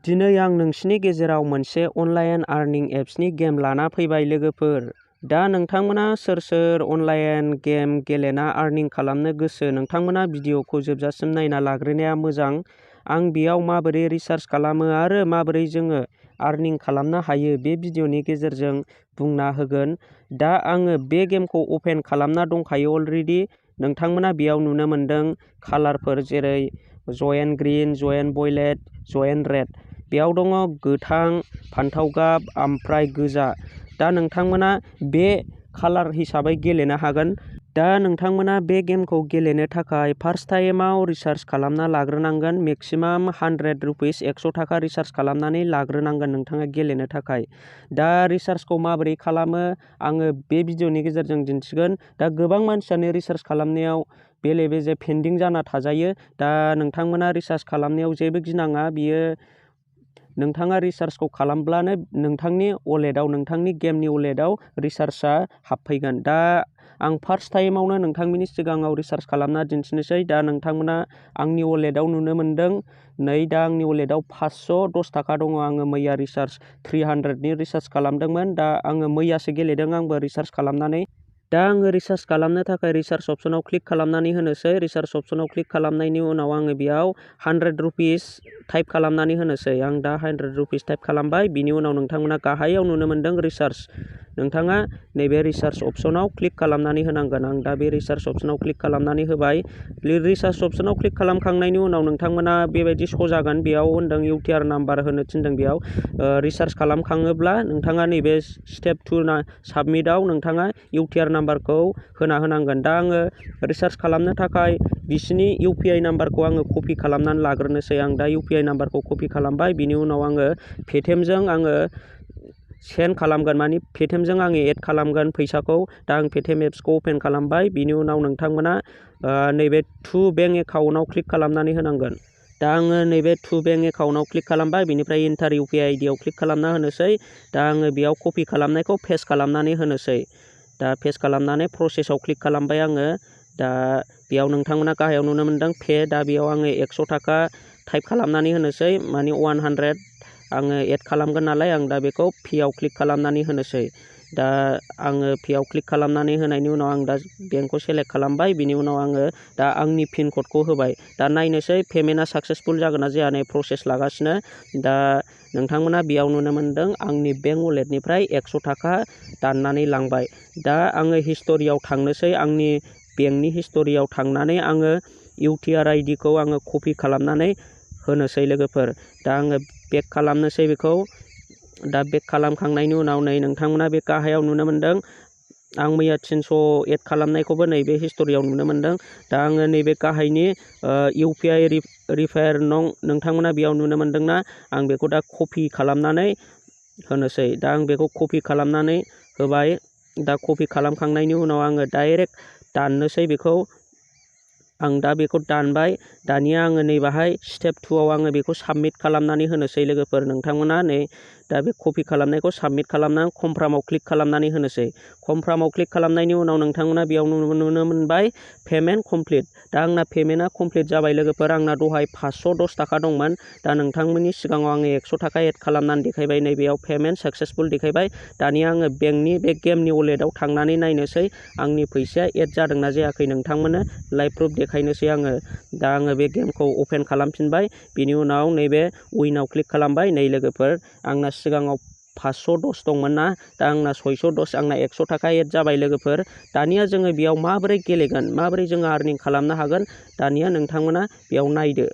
दिनै आं नोंसिनि गेजेराव मोनसे अनलाइन आर्निं एप्सनि गेम लाना फैबाय लोगोफोर। दा नोंथांमोना सोर सोर अनलाइन गेम गेलेना आर्निं खालामनो गोसो नोंथांमोना भिडिअखौ जोबजासिम नायना लाग्रोनाया मोजां। आं बेयाव माबोरै रिसार्च खालामो आरो माबोरै जोङो आर्निं खालामनो हायो बे भिडिअनि गेजेरजों बुंना होगोन। दा आङो बे गेमखौ अपेन खालामना दंखायो अलरेडि। नोंथांमोना बेयाव नुनो मोन्दों कालारफोर जेरै जयेन ग्रीन, जयेन भयलेट, जयेन रेड। बेयाव दङ गोथां, फान्थाव गाब ओमफ्राय गोजा। दा नोंथांमोना बे कालार हिसाबै गेलेनो हागोन। दा नोंथांमोना बे गेमखौ गेलेनो थाखाय फार्स्ट टाइमाव रिसार्च खालामना लाग्रोनांगोन। मेक्सिमाम 100 रुपिस 100 थाखा रिसार्च खालामनानै लाग्रोनांगोन नोंथाङा गेलेनो थाखाय। दा रिसार्चखौ माबोरै खालामो आङो बे भिडिअनि गेजेरजों दिन्थिगोन। दा गोबां मानसियानो रिसार्च खालामनायाव बेले बेजे पेन्डिं जाना थाजायो। दा नोंथांमोना रिसार्च खालामनायाव जेबो गिनाङा। बियो नोंथाङा रिसार्चखौ खालामब्लानो नोंथांनि वालेटआव नोंथांनि गेमनि वालेटआव रिसार्चआ हाबफैगोन। दा आं फार्स्ट टाइमावनो नोंथांमोननि सिगाङाव रिसार्च खालामना दिन्थिनोसै। दा नोंथांमोना आंनि वालेटआव नुनो मोन्दों नै दा आंनि वालेटआव 510 थाखा दङ। आङो मैया रिसार्च 300नि रिसार्च खालामदोंमोन। दा आङो मैयासो गेलेदों आंबो रिसार्च खालामनानै। दा आङो रिसार्च खालामनो थाखाय रिसार्च अपसनाव क्लिक खालामनानै होनोसै। रिसार्च अपसनाव क्लिक खालामनायनि उनाव आङो बेयाव 100 रुपिस टाइप खालामनानै होनोसै। आं दा 100 रुपिस टाइप खालामबाय। बिनि उनाव नोंथांमोना गाहायाव नुनो मोन्दों रिसार्च। नोंथाङा नैबे रिसार्च अपसनाव क्लिक खालामनानै होनांगोन। आं दा बे रिसार्च अपसनाव क्लिक खालामनानै होबाय। रिसार्च अपसनाव क्लिक खालामखांनायनि उनाव नोंथांमोना बेबायदि श' जागोन। बेयाव होनदों इउटिआर नाम्बार होनो थिनदों। बेयाव रिसार्च खालामखाङोब्ला नोंथाङा नैबे स्टेप 2 साबमिटआव नोंथाङा इउटिआर नाम्बारखौ होनांगोन। दा आङो रिसार्च खालामनो थाखाय बिसिनि इउपिआइ नाम्बारखौ आङो कपि खालामनानै लाग्रोनोसै। आं दा इउपिआइ नाम्बारखौ कपि खालामबाय। बिनि उनाव आङो पेटिएमजों आङो सेन्ड खालामगोन, माने पेटिएमजों आङो एड खालामगोन फैसाखौ। दा आं पेटिएम एप्सखौ अपेन खालामबाय। बिनि उनाव नोंथांमोना नैबे टु बेंक एकाउन्टआव क्लिक खालामनानै होनांगोन। दा आङो नैबे टु बेंक एकाउन्टआव क्लिक खालामबाय। बिनिफ्राय इन्टार इउपिआइ आइडियाव क्लिक खालामना होनोसै। दा आङो बेयाव कपि खालामनायखौ पेस्ट खालामनानै होनोसै। दा पेस्ट खालामनानै प्रसेसआव क्लिक खालामबाय आङो। दा बेयाव नोंथांमोना गाहायाव नुनो मोन्दों पे। दा बेयाव आङो 100 थाखा टाइप खालामनानै होनोसै, माने 100 आङो एड खालामगोन नालाय। आं दा बेखौ पेआव क्लिक खालामनानै होनोसै। दा आङो पेआव क्लिक खालामनानै होनायनि उनाव आं दा बेंकखौ सेलेक्ट खालामबाय। बिनि उनाव आङो दा आंनि पिन क'डखौ होबाय। दा नायनोसै पेमेन्टआ साक्सेसफुल जागोन ना जाया, नै प्रसेस लागासिनो। दा नोंथांमोना बेयाव नुनो मोन्दों आंनि बेंक वालेटनिफ्राय 100 थाखा दाननानै लांबाय। दा आङो हिस्ट'रियाव थांनोसै। आंनि बेंकनि हिस्ट'रियाव थांनानै आङो इउटिआर आइडिखौ आङो कपि खालामनानै होनोसै लोगोफोर। दा आङो बेक खालामनोसै बेखौ। दा बेक खालामखांनायनि उनाव नै नोंथांमोना बे गाहायाव नुनो मोन्दों आं मैया 300 एड खालामनायखौबो नैबे हिस्ट'रियाव नुनो मोन्दों। दा आङो नैबे गाहायनि इउपिआइ रिफार नं नोंथांमोना बेयाव नुनो मोन्दोंना, आं बेखौ दा कपि खालामनानै होनोसै। दा आं बेखौ कपि खालामनानै होबाय। दा कपि खालामखांनायनि उनाव आङो डाइरेक्ट दाननोसै बेखौ। आं दा बेखौ दानबाय। दानिया आङो नैबाहाय स्टेप 2आव आङो बेखौ साबमिट खालामनानै होनोसै लोगोफोर। नोंथांमोना नै दा बे कपि खालामनायखौ साबमिट खालामनानै कनफार्मआव क्लिक खालामनानै होनोसै। कनफार्मआव क्लिक खालामनायनि उनाव नोंथांमोना बेयाव नुनो मोनबाय पेमेन्ट कमप्लिट। दा आंना पेमेन्टआ कमप्लिट जाबाय लोगोफोर। आंना दहाय 510 थाखा दंमोन। दा नोंथांमोननि सिगाङाव आङो 100 थाखा एड खालामनानै देखायबाय। नैबेयाव पेमेन्ट साक्सेसफुल देखायबाय। दानिया आङो बेंकनि बे गेमनि वालेटआव थांनानै नायनोसै आंनि फैसाया एड जादोंना जायाखै। नोंथांमोननो लाइभ प्रुफ देखायनोसै आङो। दा आङो बे गेमखौ अपेन खालामफिनबाय। बिनि उनाव नैबे उइनाव क्लिक खालामबाय। नै लोगोफोर आंना सिगाङाव 510 दंमोन ना, दा आंना 610, आंना 100 थाखा एड जाबाय लोगोफोर। दानिया जोङो बेयाव माबोरै गेलेगोन, माबोरै जोङो आर्निं खालामनो हागोन, दानिया नोंथांमोना बेयाव नायदो।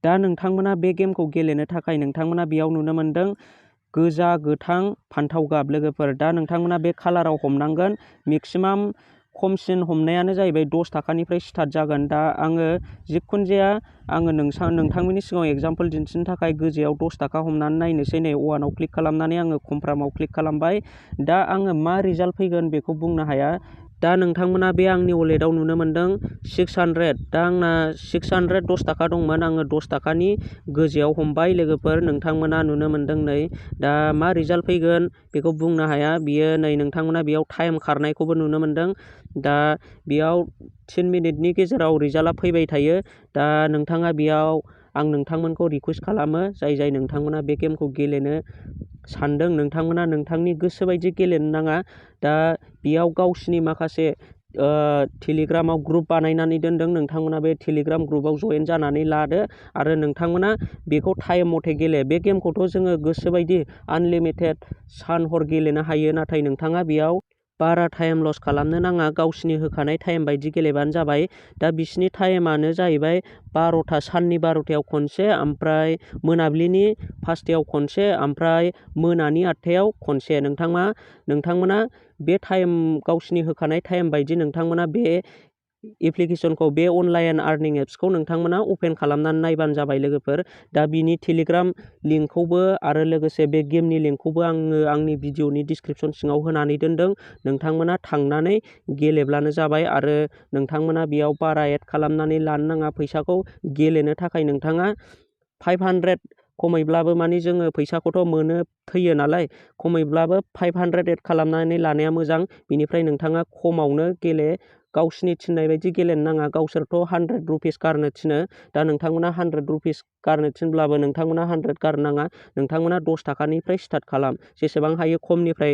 दा नोंथांमोना बे गेमखौ गेलेनो थाखाय नोंथांमोना बेयाव नुनो मोन्दों गोजा, गोथां, फान्थाव गाब लोगोफोर। दा नोंथांमोना बे कालाराव हमनांगोन। मेक्सिमाम खमसिन हमनायानो जाहैबाय 10 थाखानिफ्राय स्टार्ट जागोन। दा आङो जिखुनु जाया आङो नोंथांमोननि सिगाङाव एगजाम्पोल दिन्थिनो थाखाय गोजायाव 10 थाखा हमनानै नायनोसै। नै 1आव क्लिक खालामनानै आङो कनफार्मआव क्लिक खालामबाय। दा आङो मा रिजाल्ट फैगोन बेखौ बुंनो हाया। दा नोंथांमोना बे आंनि वालेटआव नुनो मोन्दों 600। दा आंना 610 थाखा दंमोन। आङो 10 थाखानि गोजायाव हमबाय लोगोफोर। नोंथांमोना नुनो मोन्दों नै दा मा रिजाल्ट फैगोन बेखौ बुंनो हाया। बियो नै नोंथांमोना बेयाव टाइम खारनायखौबो नुनो मोन्दों। दा बेयाव 3 मिनिटनि गेजेराव रिजाल्टआ फैबाय थायो। दा नोंथाङा बेयाव आं नोंथांमोनखौ रिकुवेस्ट खालामो जाय नोंथांमोना बे गेमखौ गेलेनो सानदों नोंथांमोना नोंथांनि गोसो बायदि गेलेनो नाङा। दा बेयाव गावसिनि माखासे टेलिग्रामाव ग्रुप बानायनानै दोनदों। नोंथांमोना बे टेलिग्राम ग्रुपआव जয়েन जानानै लादो आरो नोंथांमोना बेखौ टाइम मथे गेले। बे गेमखौथ' जोङो गोसोबायदि आनलिमिटेड सान हर गेलेनो हायो, नाथाय नोंथाङा बेयाव बारा टाइम लस खालामनो नाङा। गावसिनि होखानाय टाइम बायदि गेलेबानो जाबाय। दा बिसिनि टाइमानो जाहैबाय 12ता, साननि 12थायाव खनसे, ओमफ्राय मोनाबिलिनि 5थायाव खनसे, ओमफ्राय मोनानि 8थायाव खनसे। नोंथांमोना बे टाइम गावसिनि होखानाय टाइम बायदि नोंथांमोना बे एप्लिकेसनखौ, बे अनलाइन आर्निं एप्सखौ नोंथांमोना अपेन खालामनानै नायबानो जाबाय लोगोफोर। दा बिनि टेलिग्राम लिंकखौबो आरो लोगोसे बे गेमनि लिंकखौबो आङो आंनि भिडिअनि डिसक्रिपसन सिङाव होनानै दोनदों। नोंथांमोना थांनानै गेलेब्लानो जाबाय आरो नोंथांमोना बेयाव बारा एड खालामनानै लानो नाङा फैसाखौ। गेलेनो थाखाय नोंथाङा 500 खमैब्लाबो, माने जोङो फैसाखौथ' मोनो थैयो नालाय, खमैब्लाबो 500 एड खालामनानै लानाया मोजां। बिनिफ्राय नोंथाङा खमावनो गेले, गावसिनि थिननाय बायदि गेलेनो नाङा। गावसोरथ' 100 रुपिस गारनो थिनो। दा नोंथांमोना 100 रुपिस गारनो थिनब्लाबो नोंथांमोना 100 गारनाङा। नोंथांमोना 10 थाखानिफ्राय स्टार्ट खालाम। जेसेबां हायो खमनिफ्राय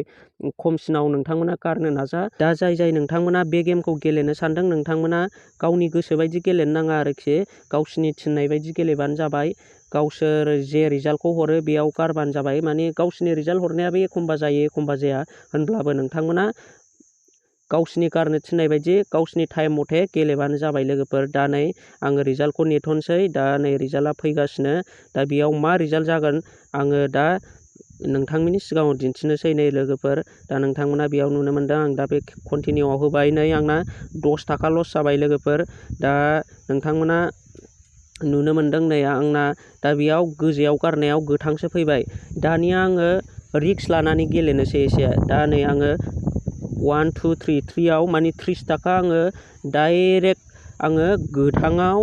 खमसिनाव नोंथांमोना गारनो नाजा। दा जाय नोंथांमोना बे गेमखौ गेलेनो सानदों नोंथांमोना गावनि गोसो बायदि गेलेनो नाङा आरोखि। गावसिनि थिननाय बायदि गेलेबानो जाबाय। गावसोर जे रिजाल्टखौ हरो बेयाव गारबानो जाबाय। माने गावसिनि रिजाल्ट हरनायाबो एखमबा जायो एखमबा जाया, होनब्लाबो नोंथांमोना गावसिनि गारनो थिननाय बायदि गावसिनि टाइम मथे गेलेबानो जाबाय लोगोफोर। दा नै आङो रिजाल्टखौ नेथ'नोसै। दा नै रिजाल्टआ फैगासिनो। दा बेयाव मा रिजाल्ट जागोन आङो दा नोंथांमोननि सिगाङाव दिन्थिनोसै नै लोगोफोर। दा नोंथांमोना बेयाव नुनो मोनदों आं दा बे कन्टिनिउआव होबाय। नै आंना 10 थाखा लस जाबाय लोगोफोर। दा नोंथांमोना नुनो मोनदों नै आंना दा बेयाव गोजायाव गारनायाव गोथांसो फैबाय। दानिया आङो रिक्स लानानै गेलेनोसै एसे। दा नै आङो 1 2 3 3आव माने 30 थाखा आङो डाइरेक्ट आङो गोथाङाव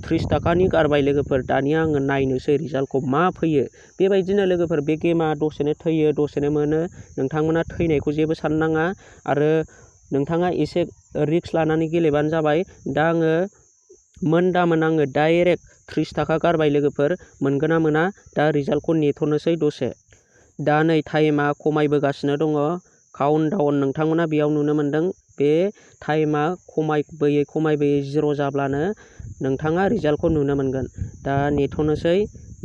30 थाखानि गारबाय लोगोफोर। दानिया आङो नायनोसै रिजाल्टखौ मा फैयो। बेबायदिनो लोगोफोर बे गेमा दसेनो थैयो दसेनो मोनो। नोंथांमोना थैनायखौ जेबो साननाङा आरो नोंथाङा एसे रिक्स लानानै गेलेबानो जाबाय। दा आङो मोनदामोन आङो डाइरेक्ट 30 थाखा गारबाय लोगोफोर। मोनगोन ना मोना दा रिजाल्टखौ नेथ'नोसै दसे। दा नै टाइमा खमायबोगासिनो दङ। काउन्ट डाउन नोंथांमोना बेयाव नुनो मोनदों। बे टाइमा खमायबोयै 0 जाब्लानो नोंथाङा रिजाल्टखौ नुनो मोनगोन। दा नेथ'नोसै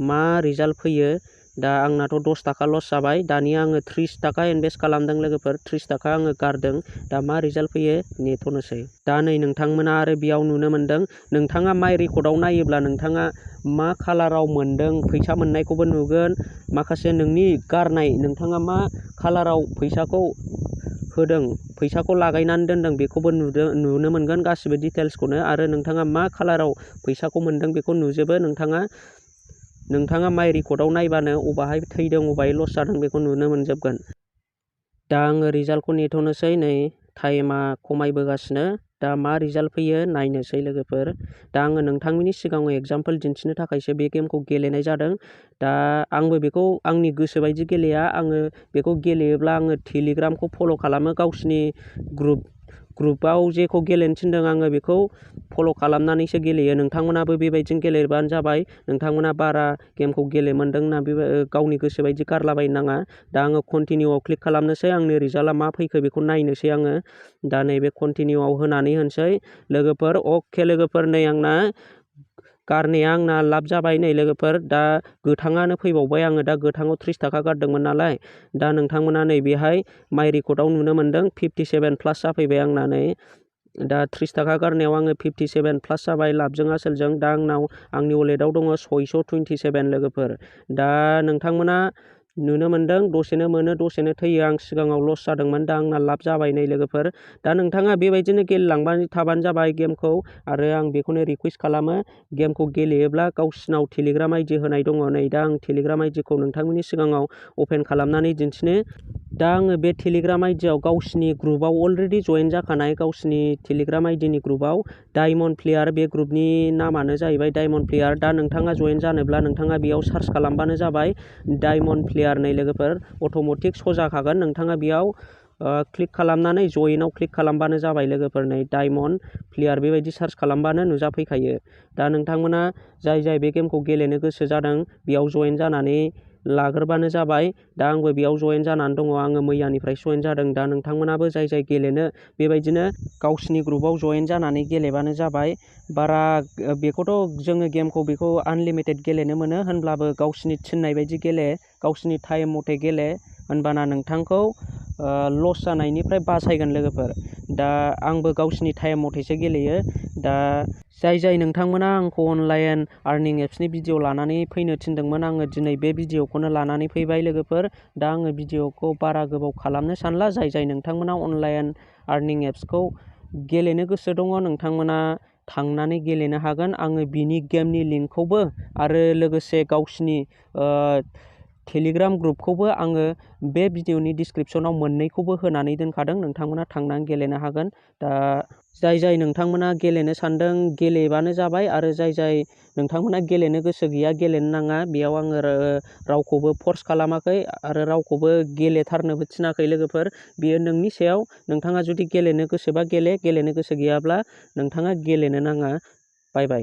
मा रिजाल्ट फैयो। दा आंनाथ' 10 थाखा लस जाबाय। दानिया आङो 30 थाखा इनभेस्ट खालामदों लोगोफोर। 30 थाखा आङो गारदों। दा मा रिजाल्ट फैयो नेथ'नोसै। दा नै नोंथांमोना आरो बेयाव नुनो मोनदों। नोंथाङा माइ रेकर्डआव नायोब्ला नोंथाङा मा कालाराव मोनदों फैसा मोननायखौबो नुगोन। माखासे नोंनि गारनाय, नोंथाङा मा कालाराव फैसाखौ होदों, फैसाखौ लागायनानै दोनदों बेखौबो नुनो मोनगोन गासिबो डिटेल्सखौनो। आरो नोंथाङा मा कालाराव फैसाखौ मोनदों बेखौ नुजोबो। नोंथाङा माइ रेकर्डआव नायबानो अबाहाय थैदों अबाहाय लस जादों बेखौ नुनो मोनजोबगोन। दा आङो रिजाल्टखौ नेथ'नोसै। नै टाइमा खमायबोगासिनो। दा मा रिजाल्ट फैयो नायनोसै लोगोफोर। दा आङो नोंथांमोननि सिगाङाव एगजामपोल दिन्थिनो थाखायसो बे गेमखौ गेलेनाय जादों। दा आंबो बेखौ आंनि गोसो बायदि गेलेया। आङो बेखौ गेलेयोब्ला आङो टेलिग्रामखौ फल' खालामो। गावसिनि ग्रुपआव जेखौ गेलेनो थिनदों आङो बेखौ फल' खालामनानैसो गेलेयो। नोंथांमोनाबो बेबायदिनो गेलेबानो जाबाय। नोंथांमोना बारा गेमखौ गेलेमोनदोंना गावनि गोसो बायदि गारलाबायनो नाङा। दा आङो कन्टिनिउआव क्लिक खालामनोसै। आंनि रिजाल्टआ मा फैखो बेखौ नायनोसै आङो। दा नैबे कन्टिनिउआव होनानै होनोसै लोगोफोर। अके लोगोफोर, नै आंना गारनाया आंना लाब जाबाय नै लोगोफोर। दा गोथाङानो फैबावबाय। आङो दा गोथाङाव 30 थाखा गारदोंमोन नालाय। दा नोंथांमोना नै बेहाय माइ रेकर्डआव नुनो मोनदों 57 प्लास जाफैबाय आंना नै। दा 30 थाखा गारनायाव आङो 57 प्लास जाबाय लाबजों आसोलजों। दा आंनि वालेटआव दङ 627 लोगोफोर। दा नोंथांमोना नुनो मोनदों दसेनो मोनो दसेनो थैयो। आं सिगाङाव लस जादोंमोन। दा आंना लाब जाबाय नै लोगोफोर। दा नोंथाङा बेबायदिनो गेलेलांबाय थाबानो जाबाय गेमखौ। आरो आं बेखौनो रिकुवेस्ट खालामो, गेमखौ गेलेयोब्ला गावसिनाव टेलिग्राम आइडि होनाय दङ। नै दा आं टेलिग्राम आइडिखौ नोंथांमोननि सिगाङाव अपेन खालामनानै दिन्थिनो। दा आङो बे टेलिग्राम आइडियाव गावसिनि ग्रुपआव अलरेडि जয়েन जाखानाय, गावसिनि टेलिग्राम आइडिनि ग्रुपआव डायमन्ड प्लेयार, बे ग्रुपनि नामानो जाहैबाय डायमन्ड प्लेयार। दा नोंथाङा जয়েन जानोब्ला नोंथाङा बेयाव सार्च खालामबानो जाबाय डायमन्ड प्लेयार नै लोगोफोर। अट'मेटिक श' जाखागोन। नोंथाङा बेयाव क्लिक खालामनानै जयेनाव क्लिक खालामबानो जाबाय लोगोफोर। नै डायमन्ड प्लेयार बेबायदि सार्च खालामबानो नुजाफैखायो। दा नोंथांमोना जाय बे गेमखौ गेलेनो गोसो जादों बेयाव जयेन जानानै लाग्रोबानो जाबाय। दा आंबो बेयाव जयेन जानानै दङ। आङो मैयानिफ्राय जयेन जादों। दा नोंथांमोनाबो जाय गेलेनो बेबायदिनो गावसिनि ग्रुपआव जयेन जानानै गेलेबानो जाबाय। बारा बेखौथ' जोङो गेमखौ बेखौ आनलिमिटेड गेलेनो मोनो, होनब्लाबो गावसिनि थिननाय बायदि गेले, गावसिनि टाइम मथे गेले, होनबाना नोंथांखौ लस जानायनिफ्राय बासायगोन लोगोफोर। दा आंबो गावसिनि टाइम मथेसो गेलेयो। दा जाय नोंथांमोना आंखौ अनलाइन आर्निं एप्सनि भिडिअ लानानै फैनो थिनदोंमोन, आङो दिनै बे भिडिअखौनो लानानै फैबाय लोगोफोर। दा आङो भिडिअखौ बारा गोबाव खालामनो सानला। जाय नोंथांमोना अनलाइन आर्निं एप्सखौ गेलेनो गोसो दङ, नोंथांमोना थांनानै गेलेनो हागोन। आङो बिनि गेमनि लिंकखौबो आरो लोगोसे गावसिनि टेलिग्राम ग्रुपखौबो आङो बे भिडिअनि डिसक्रिपसनाव मोननैखौबो होनानै दोनखादों। नोंथांमोना थांनानै गेलेनो हागोन। दा जाय नोंथांमोना गेलेनो सानदों गेलेबानो जाबाय, आरो जाय नोंथांमोना गेलेनो गोसो गैया गेलेनो नाङा। बेयाव आङो रावखौबो फर्स खालामाखै आरो रावखौबो गेलेथारनोबो थिनाखै लोगोफोर। बेयो नोंनि सायाव। नोंथाङा जुदि गेलेनो गोसोबा गेले, गेलेनो गोसो गैयाब्ला नोंथाङा गेलेनो नाङा। बाय बाय।